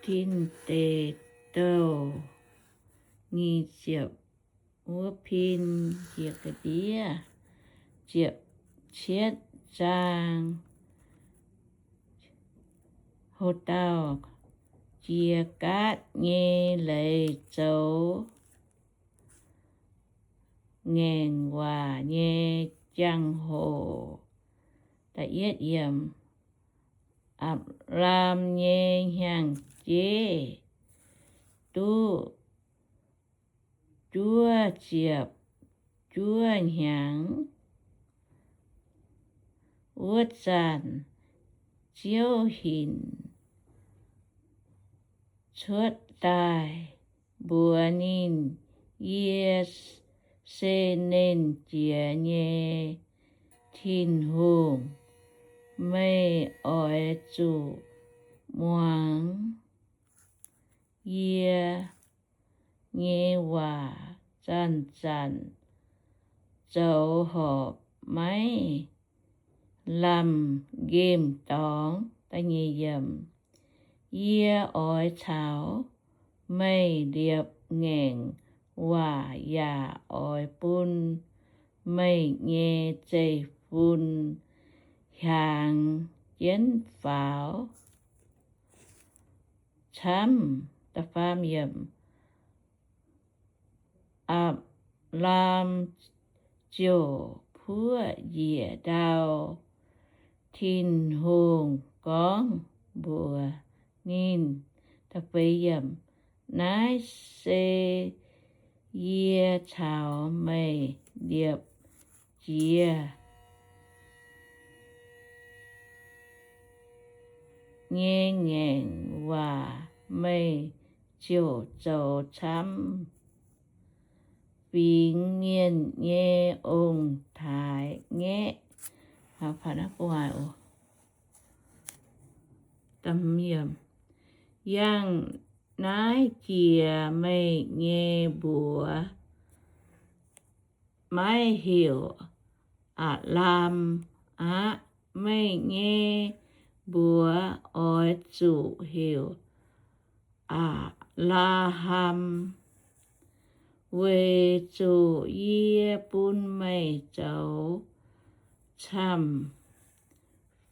Tin Deic Douh nyic ziepc wuov pin, njiec ga'ndiev ziepc cietv zaang. Ho dauh jiex gaatv nyei leiz zoux ngaengc waac nyei jangx-hoc. Apc^laam nyei hnyangx-jeiv duqv juov ziepc juov hnyangx. Wuov zanc Ziouv hinc cuotv daaih mbuox ninh, Yie se Nernh Jiex nyei Tin-Hungh. Meih oix zuqc muangx yie nyei waac, zanc-zanc zoux horpc, maiv lamh nqemh dorngx. Yie oix caux meih liepc ngaengc waac yaac oix bun meih nyei zeiv-fun hiaangx jienv faaux camv. Apc^laam ziouc puoqv njiec ndau. Tin-Hungh gorngv mbuox ninh, Naaiv se yie caux meih liepc jiex nyei ngaengc waac, meih ziouc zoux camv fingx mienh nyei ong-taaix-ngaeqv. Yangh naaiv jiex meih nyei mbuox maiv heuc Apc^laam aqv. Meih nyei mbuox oix zuqc heuc Apc^laa^ham, weic zuqc yie bun meih zoux camv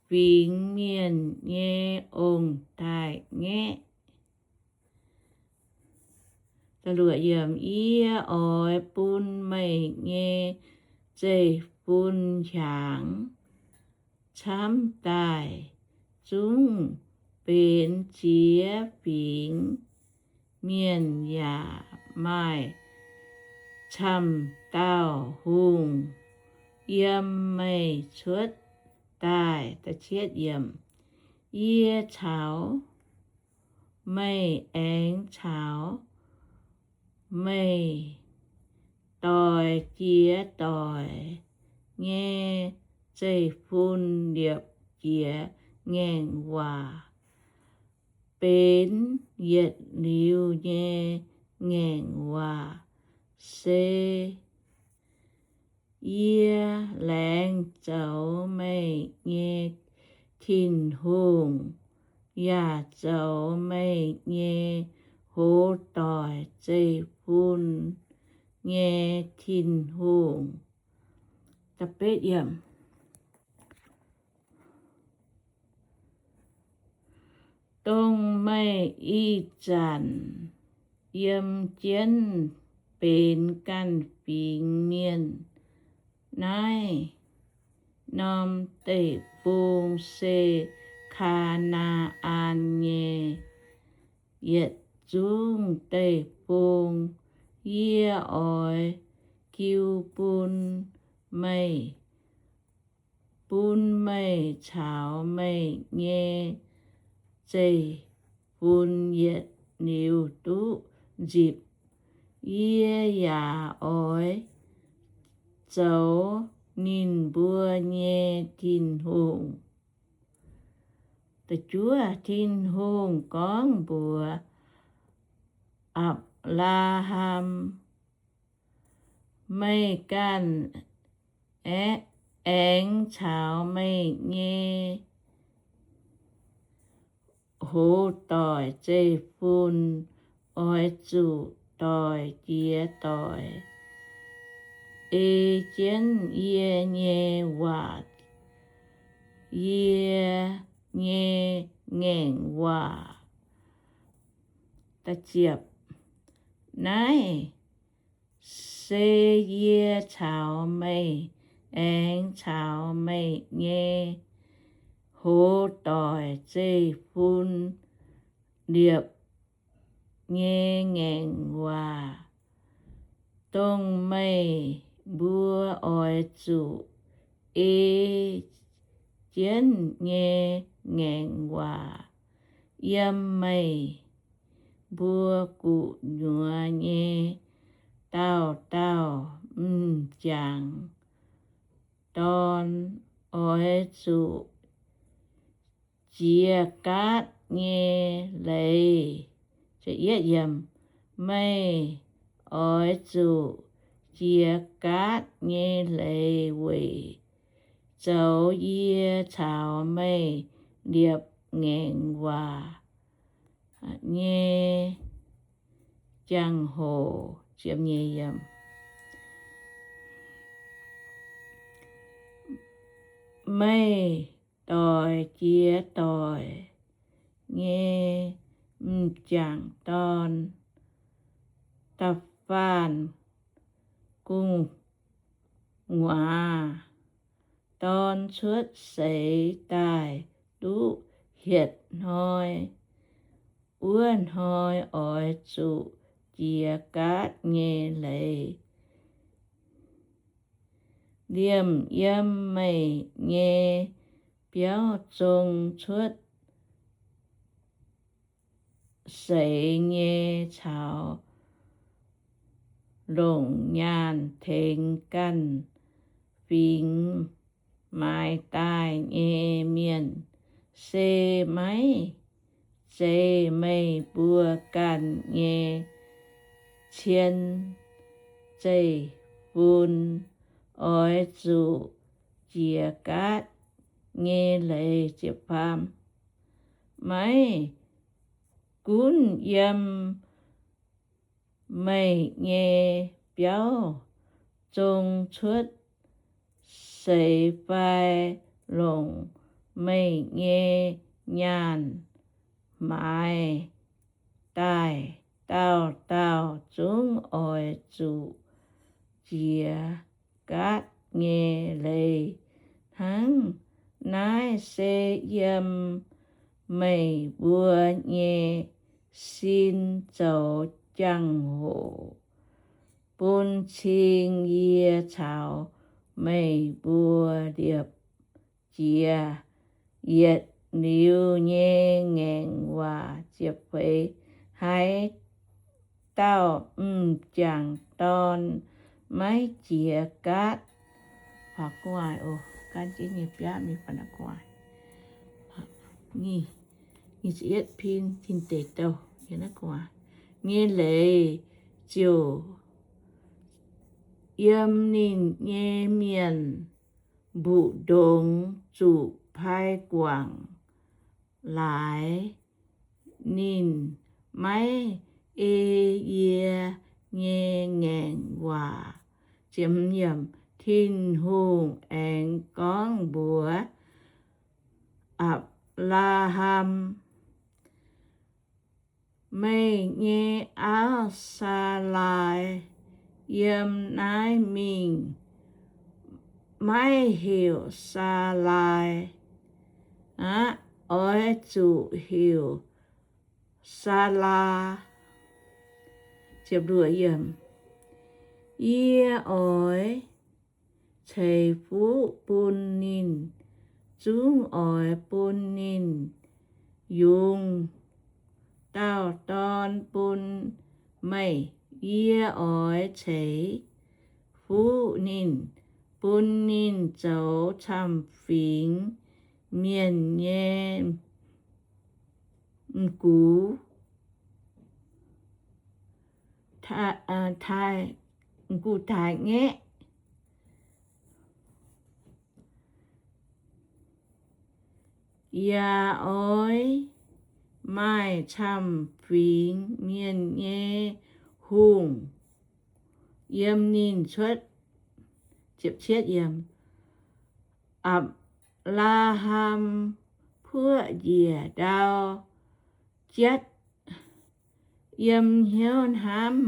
fingx mienh nyei ong-taaix-ngaeqv. Yie oix bun meih nyei zeiv-fun hiaangx camv daaih, zungv benx jiex fingx mienh, yaac maaih camv dauh hungh yiem meih cuotv daaih. Yie caux meih aengx caux meih doic jiex doic nyei zeiv-fun liepc jiex ngaengc waac, benx yietc liuz nyei ngaengc waac, se yie laengz zoux meih nyei Tin-Hungh, yaac zoux meih nyei hoz doic zeiv-fun nyei Tin-Hungh. Dongh meih ih zanc yiem jienv benx ganh fingx mienh naaiv norm deic-bung se Kaa^naa^an nyei yietc zungv deic-bung. Yie oix jiu bun meih, bun meih caux meih nyei zeiv-fun yietc liuz duqv nzipc. Yie yaac oix zoux ninh mbuo nyei Tin-Hungh. Tin-Hungh gorngv mbuox Apc^laa^ham, Meih ganh aengx caux meih nyei hoz doic zeiv-fun, oix zuqc doic jiex doic ei jienv yie nyei waac, yie nyei ngaengc waac. Naaiv se yie caux meih aengx caux meih nyei hoz doic zeiv-fun liepc nyei ngaengc waac, dongh meih mbuo oix zuqc ei jienv nyei ngaengc waac. Yiem meih mbuo gu'nyuoz nyei dauh dauh m'jangc dorn oix zuqc jiex gaatv nyei leiz. Meih oix zuqc jiex gaatv nyei leiz weic zoux yie caux meih liepc ngaengc waac nyei jangx-hoc. Meih doic jiex doic nyei m'jangc dorn, da'faanh gu'nguaaz dorn cuotv seix daaih duqv hietc hnoi, wuov hnoi oix zuqc jiex gaatv nyei leiz. Liemh yiem meih nyei biauv zong cuotv seix nyei caux longc nyaanh tengx ganh fingx maaiz daaih nyei mienh, se maiv zeiz meih mbuo ganh nyei cien zeiv-fun oix zuqc jiex gaatv nyei leiz. Maiv gunv yiem meih nyei biauv zong cuotv seix fai longc meih nyei nyaanh maaiz daaih, dauh dauh zungv oix zuqc jiex gaatv nyei leiz hnangv. Naaiv se yiem meih mbuo nyei sin zoux jangx-hoc bun cing yie caux meih mbuo liepc jiex yietc liuz nyei ngaengc waac. Haaix dauh m'jangc dorn maiv jiex gaatv nyei leiz, ziouc yiem ninh nyei mienh mbu'ndongx zuqc pai guangc laaix. Ninh maiv ei yie nyei ngaengc waac. Tin-Hungh aengx gorngv mbuox Apc^laa^ham, Meih nyei auv, Saalaai, yiem naaiv mingh maiv heuc Saalaai aqv. Oix zuqc heuc Saalaa. Yie oix ceix fuqv bun ninh, zungv oix bun ninh yungz dauh dorn bun meih. Yie oix ceix fuqv ninh, bun ninh zoux camv-fingx mienh nyei m'gux m'gux-taaix-ngaeqv. Yaac oix maaih camv-fingx mienh nyei hungh yiem ninh cuotv. Apc^laa^ham puoqv njiec ndau jatv yiem hnyouv hnamv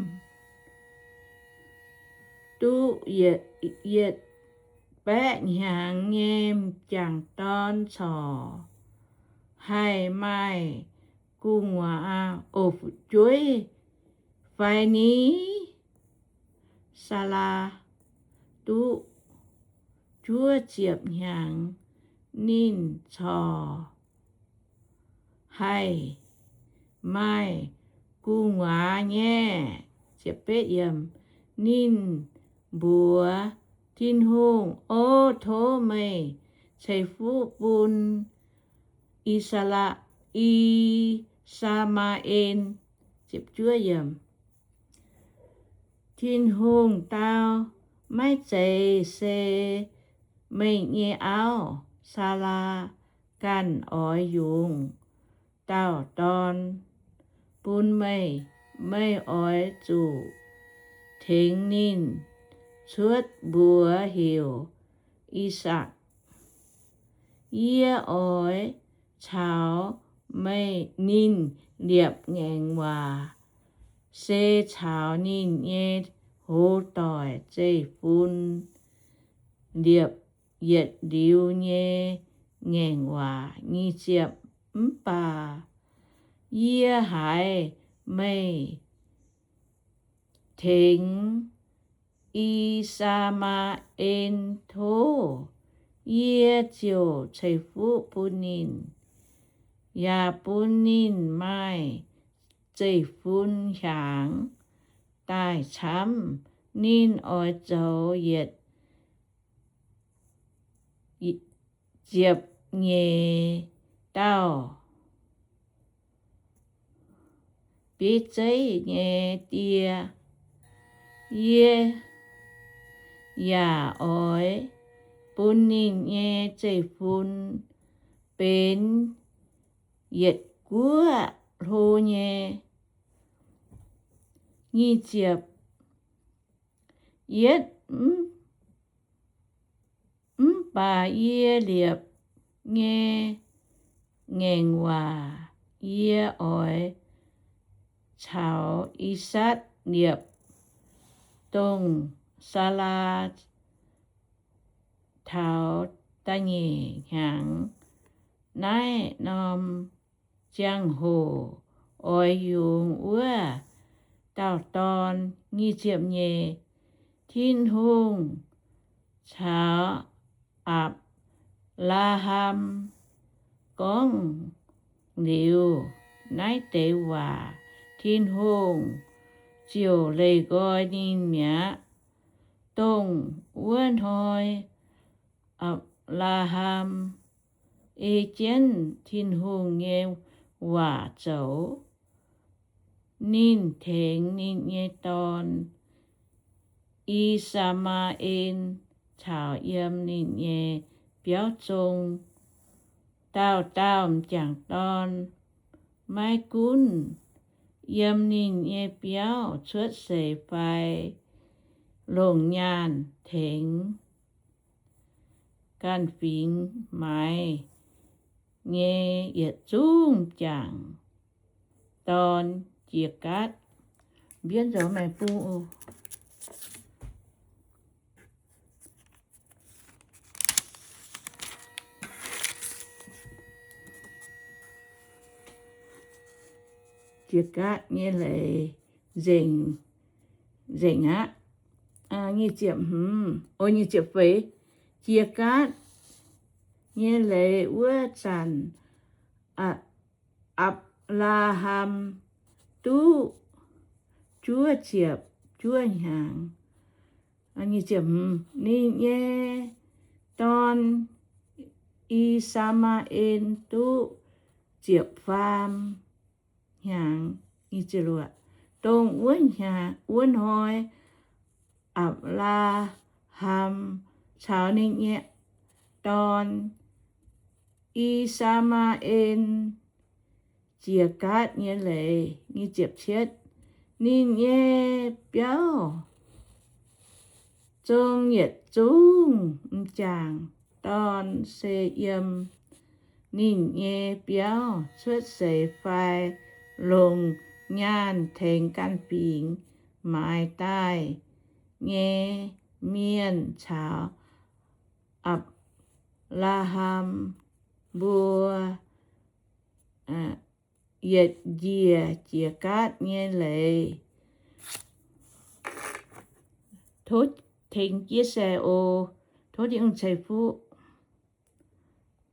duqv yietc baeqv hnyangx nyei m'jangc dorn corc haih maaih gu'nguaaz fu'jueiv fai ni? Saalaa duqv juov ziepc hnyangx, ninh corc haih maaih gu'nguaaz nyei. Ninh mbuox Tin-Hungh, O, tov meih ceix fuqv bun I^saa^laa, I^saa^maa^en. Tin-Hungh dau, Maiv zeiz, se meih nyei auv, Saalaa, ganh oix yungz dauh dorn bun meih. Meih oix zuqc tengx ninh cuotv mbuox heuc I^sakc. Yie oix caux meih, ninh liepc ngaengc waac, se caux ninh nyei hoz doic zeiv-fun liepc yietc liuz nyei ngaengc waac. Nyic ziepc, Mv baac yie haiz meih tengx I^saa^maa^en tov, yie ziouc ceix fuqv bun ninh, yaac bun ninh maaih zeiv-fun hiaangx daaih camv. Ninh oix zoux yietc ziepc nyeic dauh bieiv zeiv nyei die. Yie yaac oix bun ninh nyei zeiv-fun benx yietc guoqv hlo nyei. Nyic ziepc yietv, Mv baac yie liepc nyei ngaengc waac yie oix caux I^sakc liepc, dongh Saalaa taux da'nyeic hnyangx naaiv norm ziangh hoc oix yungz wuov dauh dorn. Nyic ziepc nyeic, Tin-Hungh caux Apc^laa^ham gorngv liuz naaiv deix waac, Tin-Hungh ziouc leih nqoi ninh mi'aqv. Dongh wuov hnoi Apc^laa^ham ei jienv Tin-Hungh nyei waac zoux, ninh tengx ninh nyei dorn, I^saa^maa^en, caux yiem ninh nyei biauv zong dauh dauh m'jangc dorn, maiv gunv yiem ninh nyei biauv cuotv seix fai longc nyaanh tengx ganh fingx maaiz nyei yietc zungv m'jangc dorn. Jiex gaatv, mbienv zoux maengx bung oc. Jiex gaatv nyei leiz nzengc, nzengc aqv. Nyic ziepc hmz, o, nyic ziepc feix. Jiex gaatv nyei leiz wuov zanc, Apc^laa^ham duqv juov ziepc juov hnyangx. Ninh nyei dorn, I^saa^maa^en, duqv ziepc faam hnyangx. Dongh wuov hnoi Apc^laa^ham caux ninh nyei dorn, I^saa^maa^en, jiex gaatv nyei leiz. Ninh nyei biauv zong yietc zungv m'jangc dorn se yiem ninh nyei biauv cuotv seix fai longc nyaanh tengx ganh fingx maaiz daaih nyei mienh caux Apc^laa^ham mbuo yietc njiec jiex gaatv nyei leiz. Tov tengx jienv se o. Tov Tin-Hungh ceix fuqv.